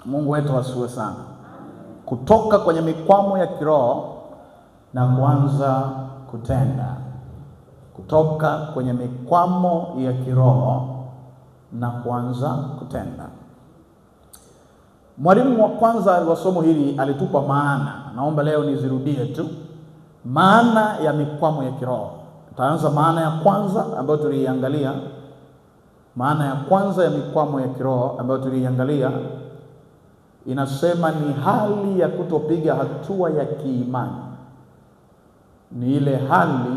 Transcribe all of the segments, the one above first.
Mungu wetu asifiwe sana. Kutoka kwenye mikwamo ya kiroho na kuanza kutenda. Kutoka kwenye mikwamo ya kiroho na kuanza kutenda. Mwalimu wa kwanza wa somo hili alitupa maana, naomba leo nizirudie tu maana ya mikwamo ya kiroho. Taanza maana ya kwanza ambayo tuliiangalia. Maana ya kwanza ya mikwamo ya kiroho ambayo tuliiangalia inasema ni hali ya kutopiga hatua ya kiimani, ni ile hali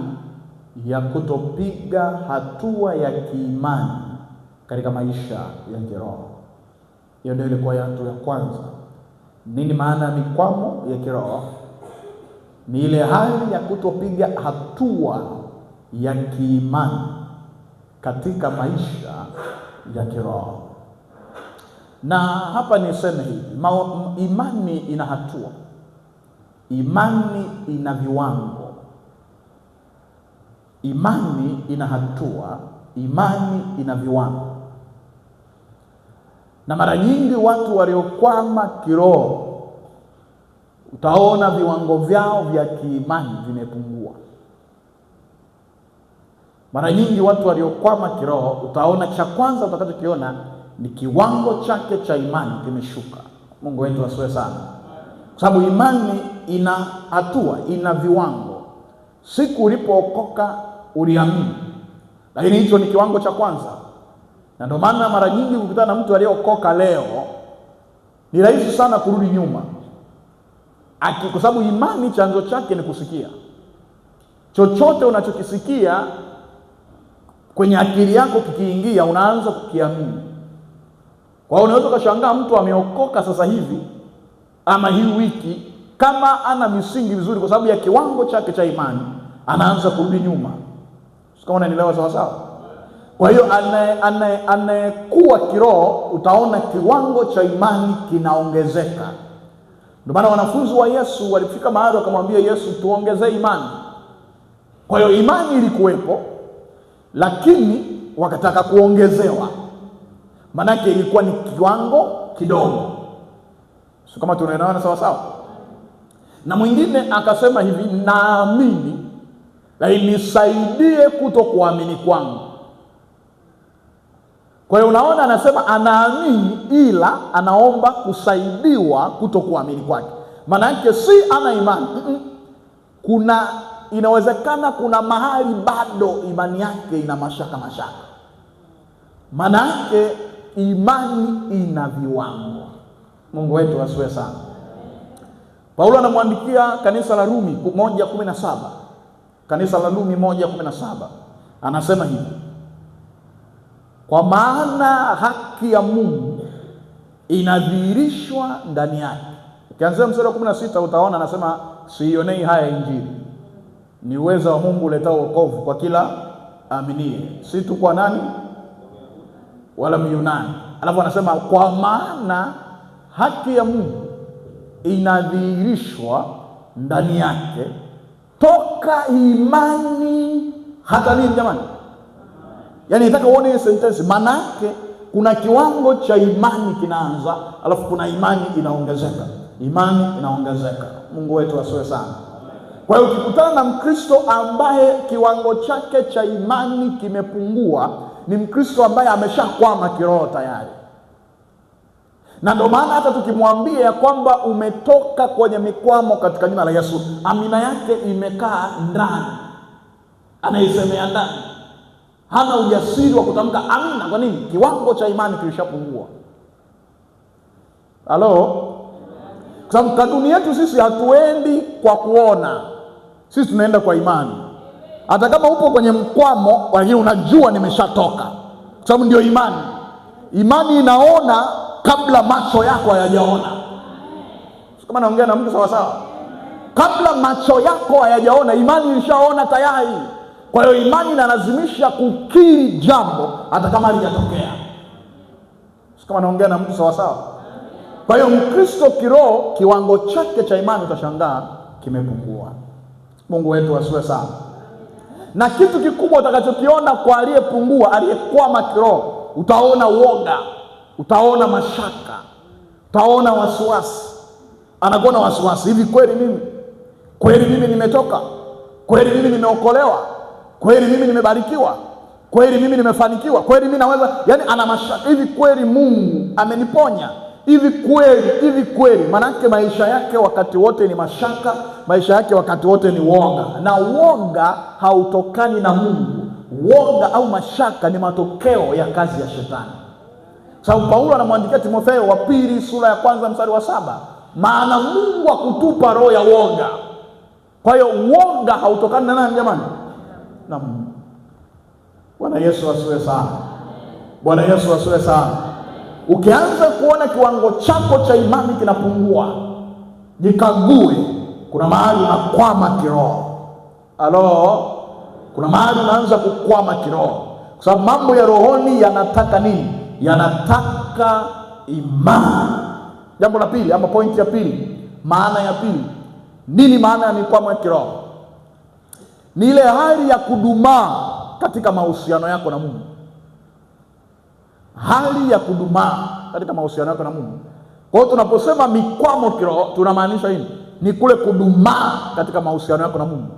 ya kutopiga hatua ya kiimani katika maisha ya kiroho. Hiyo ndio ilikuwa ya hatua ya kwanza. Nini maana ya mikwamo ya kiroho? Ni ile hali ya kutopiga hatua ya kiimani katika maisha ya kiroho. Na hapa niseme hivi, imani ina hatua, imani ina viwango, imani ina hatua, imani ina viwango. Na mara nyingi watu waliokwama kiroho utaona viwango vyao vya kiimani vimepungua. Mara nyingi watu waliokwama kiroho utaona cha kwanza utakachokiona ni kiwango chake cha imani kimeshuka. Mungu wetu asifiwe sana. Kwa sababu imani ina hatua, ina viwango. Siku ulipookoka uliamini, lakini hicho ni kiwango cha kwanza. Na ndio maana mara nyingi ukikutana na mtu aliyeokoka leo ni rahisi sana kurudi nyuma. Kwa sababu imani chanzo chake ni kusikia. Chochote unachokisikia kwenye akili yako kikiingia, unaanza kukiamini. Kwa hiyo unaweza ukashangaa mtu ameokoka sasa hivi ama hii wiki, kama ana misingi vizuri, kwa sababu ya kiwango chake cha imani anaanza kurudi nyuma. Sio kama unanielewa sawa sawa? Kwa hiyo anayekuwa kiroho utaona kiwango cha imani kinaongezeka. Ndio maana wanafunzi wa Yesu walifika mahali wakamwambia Yesu, tuongezee imani. Kwa hiyo imani ilikuwepo, lakini wakataka kuongezewa. Maanake ilikuwa ni kiwango kidogo. Sio kama tunaelewana sawa sawa? Na mwingine akasema hivi, naamini lakini nisaidie kutokuamini kwangu. Kwa hiyo unaona anasema anaamini ila anaomba kusaidiwa kutokuamini kwake. Maana yake si ana imani. Kuna inawezekana kuna mahali bado imani yake ina mashaka mashaka. Maana yake imani ina viwango. Mungu wetu asifiwe sana. Paulo anamwandikia kanisa la Rumi 1:17. Kanisa la Rumi 1:17. Anasema hivi: kwa maana haki ya Mungu inadhihirishwa ndani yake. Ukianzia mstari wa 16 utaona anasema siionei haya Injili, ni uweza wa Mungu uletao wokovu kwa kila aaminie, si tu kwa nani wala Myunani. Alafu anasema kwa maana haki ya Mungu inadhihirishwa ndani yake toka imani hata nini jamani? Yaani nataka uone hiyo sentence, maana yake kuna kiwango cha imani kinaanza, alafu kuna imani inaongezeka, imani inaongezeka. Mungu wetu asifiwe sana. Kwa hiyo ukikutana na Mkristo ambaye kiwango chake cha imani kimepungua, ni Mkristo ambaye ameshakwama kiroho tayari. Na ndio maana hata tukimwambia ya kwamba umetoka kwenye mikwamo katika jina la Yesu, amina yake imekaa ndani, anaisemea ndani, hana ujasiri wa kutamka amina. Kwa nini? Kiwango cha imani kilishapungua. Halo? Kwa sababu kanuni yetu sisi hatuendi kwa kuona, sisi tunaenda kwa imani. Hata kama upo kwenye mkwamo, lakini unajua nimeshatoka, kwa sababu ndio imani. Imani inaona kabla macho yako hayajaona. Sio kama naongea na mtu sawa sawa? Kabla macho yako hayajaona, imani ilishaona tayari. Kwa hiyo imani inalazimisha kukiri jambo hata kama halijatokea. Sio kama naongea na mtu sawa sawa? Kwa hiyo Mkristo kiroho kiwango chake cha imani utashangaa kimepungua. Mungu wetu asifiwe sana. Na kitu kikubwa utakachokiona kwa aliyepungua, aliyekwama kiroho, utaona uoga, utaona mashaka, Taona wasiwasi, anakuwa na wasiwasi, hivi kweli mimi, kweli mimi nimetoka, kweli mimi nimeokolewa, kweli mimi nimebarikiwa, kweli mimi nimefanikiwa, kweli mimi naweza. Yani ana mashaka, hivi kweli Mungu ameniponya, hivi kweli, hivi kweli. Maanake maisha yake wakati wote ni mashaka, maisha yake wakati wote ni woga, na woga hautokani na Mungu. Woga au mashaka ni matokeo ya kazi ya Shetani. Sababu Paulo anamwandikia Timotheo wa pili sura ya 1 mstari wa 7, maana Mungu hakutupa roho ya woga. Kwa hiyo woga hautokani na nani jamani? Na Mungu. Bwana Yesu asifiwe sana. Bwana Yesu asifiwe sana. Ukianza kuona kiwango chako cha imani kinapungua, jikague, kuna mahali unakwama kiroho. Halo, kuna mahali unaanza kukwama kiroho, kwa sababu mambo ya rohoni yanataka nini? Yanataka imani. Jambo la pili ama pointi ya pili, maana ya pili, nini maana ya mikwamo ya kiroho? Ni ile hali ya kudumaa katika mahusiano yako na Mungu. Hali ya kudumaa katika mahusiano yako na Mungu. Kwa hiyo tunaposema mikwamo kiroho tunamaanisha nini? Ni kule kudumaa katika mahusiano yako na Mungu.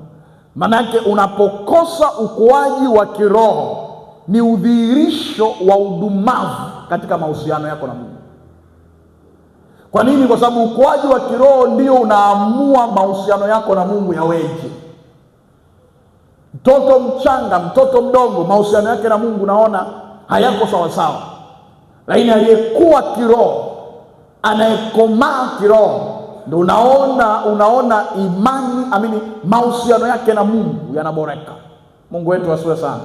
Maanake unapokosa ukuaji wa kiroho ni udhihirisho wa udumavu katika mahusiano yako na Mungu. Kwa nini? Kwa sababu ukuaji wa kiroho ndio unaamua mahusiano yako na Mungu yaweje. Mtoto mchanga, mtoto mdogo, mahusiano yake na Mungu naona hayako sawa sawa. Lakini aliyekuwa kiroho, anayekomaa kiroho, ndio unaona imani, amini, mahusiano yake na Mungu yanaboreka. Mungu wetu asiwe sana.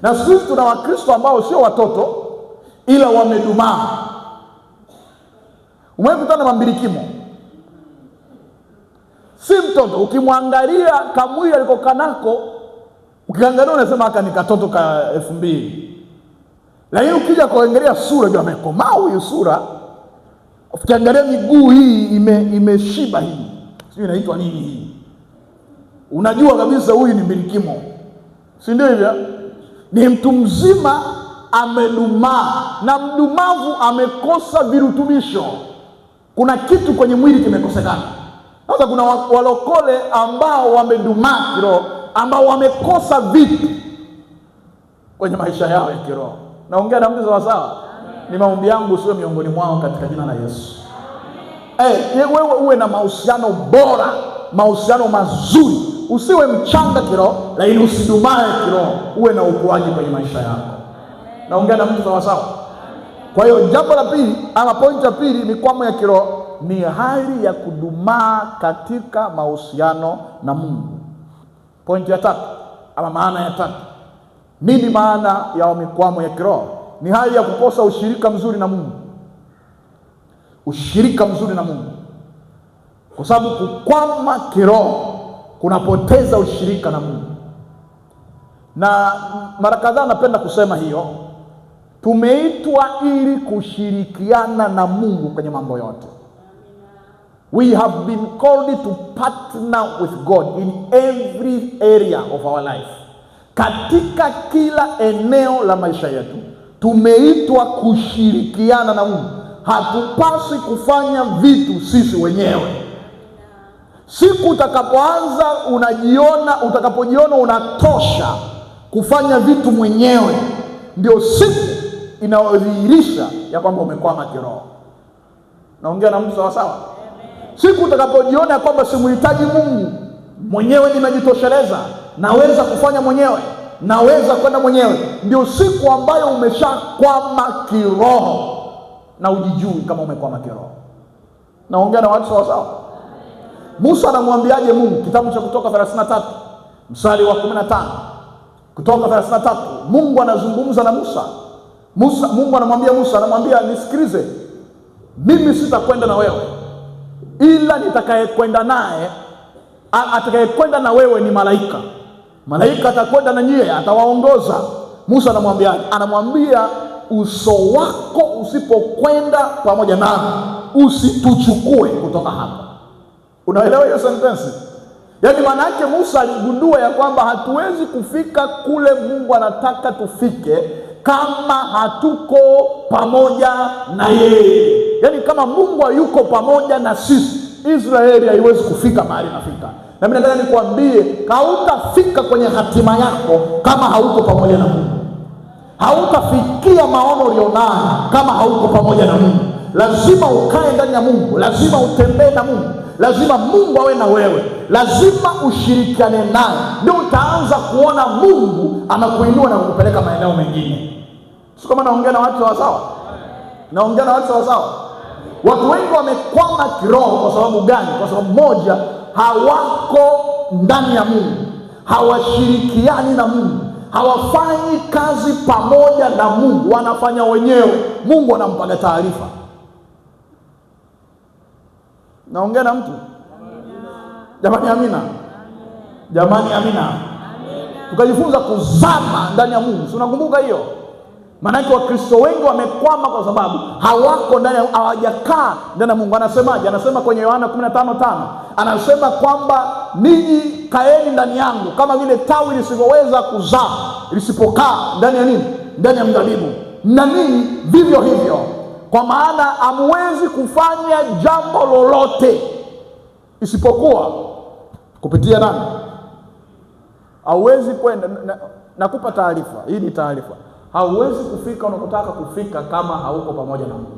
Na sisi tuna Wakristo ambao sio watoto ila wamedumaa. Umekutana na mbilikimo, si mtoto, ukimwangalia kamwili alikokanako, ukiangalia unasema haka ni katoto ka 2000. Lakini ukija kuangalia sura, ndio amekomaa huyu sura. Ukiangalia miguu hii imeshiba hii, sijui inaitwa nini hii, unajua kabisa huyu ni mbilikimo, si ndio hivyo? Ni mtu mzima amedumaa, na mdumavu amekosa virutubisho. Kuna kitu kwenye mwili kimekosekana. Sasa kuna walokole ambao wamedumaa kiroho, ambao wamekosa vitu kwenye maisha yao ya kiroho. Naongea na mtu sawa sawa? Ni maombi yangu usiwe miongoni mwao katika jina la Yesu. Wewe uwe na mahusiano bora, mahusiano mazuri. Usiwe mchanga kiroho, lakini usidumae kiroho. Uwe na ukuaji kwenye maisha yako. Naongea na mtu sawa sawa? Kwa hiyo jambo la pili ama point ya pili, mikwamo ya kiroho ni hali ya kudumaa katika mahusiano na Mungu. Point ya tatu ama maana ya tatu, nini maana ya mikwamo ya kiroho? Ni hali ya kukosa ushirika mzuri na Mungu. Ushirika mzuri na Mungu, kwa sababu kukwama kiroho kunapoteza ushirika na Mungu. Na mara kadhaa napenda kusema hiyo, tumeitwa ili kushirikiana na Mungu kwenye mambo yote. We have been called to partner with God in every area of our life. Katika kila eneo la maisha yetu tumeitwa kushirikiana na Mungu. Hatupaswi kufanya vitu sisi wenyewe. Siku utakapoanza unajiona, utakapojiona unatosha kufanya vitu mwenyewe, ndio siku inayodhihirisha ya kwamba umekwama kiroho. Naongea na mtu sawa sawa? Siku utakapojiona ya kwamba simuhitaji Mungu, mwenyewe nimejitosheleza, naweza kufanya mwenyewe, naweza kwenda mwenyewe, ndio siku ambayo umeshakwama kiroho na ujijui kama umekwama kiroho. Naongea na watu sawa sawa? Musa anamwambiaje Mungu? Kitabu cha Kutoka 33 mstari wa 15. Kutoka 33, Mungu anazungumza na Musa. Mungu anamwambia Musa, anamwambia nisikilize, mimi sitakwenda na wewe, ila nitakayekwenda naye, atakayekwenda na wewe ni malaika. Malaika atakwenda na nyie, atawaongoza. Musa anamwambiaje? Anamwambia uso wako usipokwenda pamoja nami, usituchukue kutoka hapa. Unaelewa hiyo sentence? Yaani maana yake Musa aligundua ya kwamba hatuwezi kufika kule Mungu anataka tufike kama hatuko pamoja na yeye. Yaani kama Mungu hayuko pamoja na sisi, Israeli haiwezi kufika mahali inafika. Na mimi nataka nikuambie, hautafika kwenye hatima yako kama hauko pamoja na Mungu. Hautafikia maono ulionayo kama hauko pamoja na Mungu. Lazima ukae ndani ya Mungu, lazima utembee na Mungu, lazima Mungu awe na wewe, lazima ushirikiane naye, ndio utaanza kuona Mungu anakuinua na kukupeleka maeneo mengine. Sio kama naongea na watu sawasawa? Naongea na watu sawasawa? Watu wengi wamekwama kiroho kwa sababu gani? Kwa sababu moja, hawako ndani ya Mungu, hawashirikiani na Mungu, hawafanyi kazi pamoja na Mungu, wanafanya wenyewe. Mungu anampaga taarifa. Naongea na mtu jamani? Amina jamani, amina. Tukajifunza kuzama ndani ya Mungu, si unakumbuka hiyo? Maanake Wakristo wengi wamekwama kwa sababu hawako ndani, hawajakaa ndani ya Mungu. Anasemaje? Anasema kwenye Yohana 15:5 anasema kwamba ninyi kaeni ndani yangu kama vile tawi lisivyoweza kuzaa lisipokaa ndani ya nini? Ndani ya mzabibu, na ninyi vivyo hivyo, kwa maana hamwezi kufanya jambo lolote isipokuwa kupitia nani? Hauwezi kwenda, nakupa taarifa hii, ni taarifa. Hauwezi kufika unakotaka kufika kama hauko pamoja na Mungu.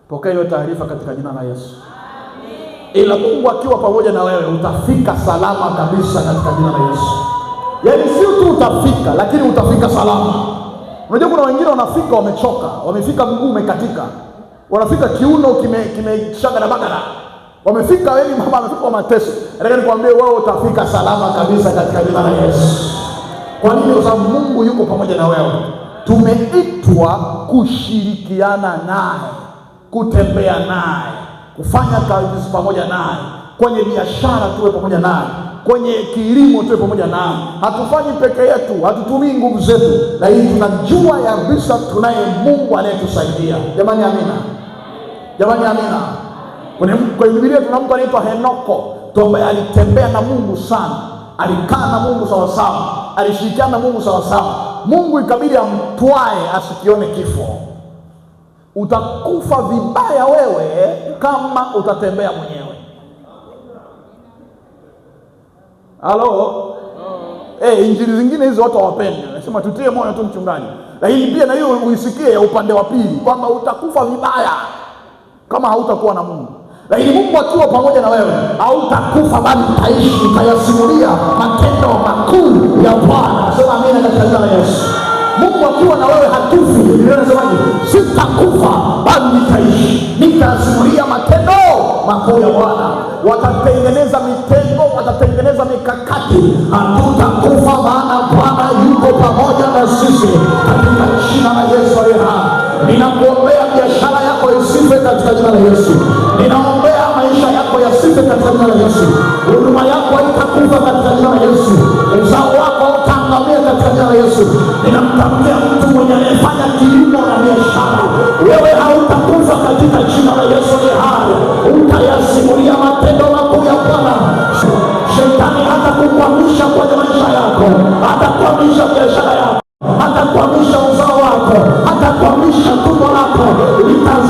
Pokea hiyo taarifa katika jina la Yesu. Ila Mungu akiwa pamoja na wewe utafika salama kabisa katika jina la Yesu. Yaani sio tu utafika, lakini utafika salama. Unajua kuna wengine wanafika wamechoka, wamefika mguu umekatika, wanafika kiuno kimeshagara bagara, wamefika yaani mama amefika kwa mateso. Nataka nikwambie wewe utafika salama kabisa katika jina la Yesu. Kwa nini? Kwa sababu Mungu yuko pamoja na wewe. Tumeitwa kushirikiana naye, kutembea naye, kufanya kazi pamoja naye, kwenye biashara tuwe pamoja naye, kwenye kilimo tuwe pamoja naye. Hatufanyi peke yetu, hatutumii nguvu zetu, lakini tunajua kabisa tunaye Mungu anayetusaidia. Jamani, amina. Jamani, amina. Kwenye Biblia tuna mtu anaitwa Henoko, ambaye alitembea na Mungu sana, alikaa na Mungu sawasawa, alishirikiana na Mungu sawasawa. Mungu ikabidi amtwae asikione kifo. Utakufa vibaya wewe kama utatembea mwenyewe. Halo? Injili zingine hizo watu hawapendi. Nasema tutie moyo tu mchungaji. Lakini pia na hiyo uisikie ya upande wa pili kwamba utakufa vibaya kama hautakuwa na Mungu. Lakini Mungu akiwa pamoja na wewe hautakufa, bali utaishi, utayasimulia matendo makuu ya Bwana. Sema amina katika jina la Yesu. Mungu akiwa na wewe hatufi. Biblia inasemaje? Sitakufa bali nitaishi, nitayasimulia matendo makuu ya Bwana. Watatengeneza mitego, watatengeneza mikakati, hatutakufa maana Bwana yuko pamoja na sisi katika jina la Yesu aliye hai. Ninakuombea biashara yako isife katika jina la Yesu. Ninaombea maisha yako yasife katika jina la Yesu. Huduma yako haitakufa katika jina la Yesu. Uzao wako hautaangamia katika jina la Yesu. Ninamtamkia mtu mwenye anayefanya kilimo na biashara, wewe hautakufa katika jina la Yesu aliye hai. Utayasimulia matendo makuu ya Bwana. Shetani hatakukwamisha kwenye maisha yako, hatakwamisha biashara yako, hatakwamisha uzao wako, hatakwamisha tumbo lako. Litazaa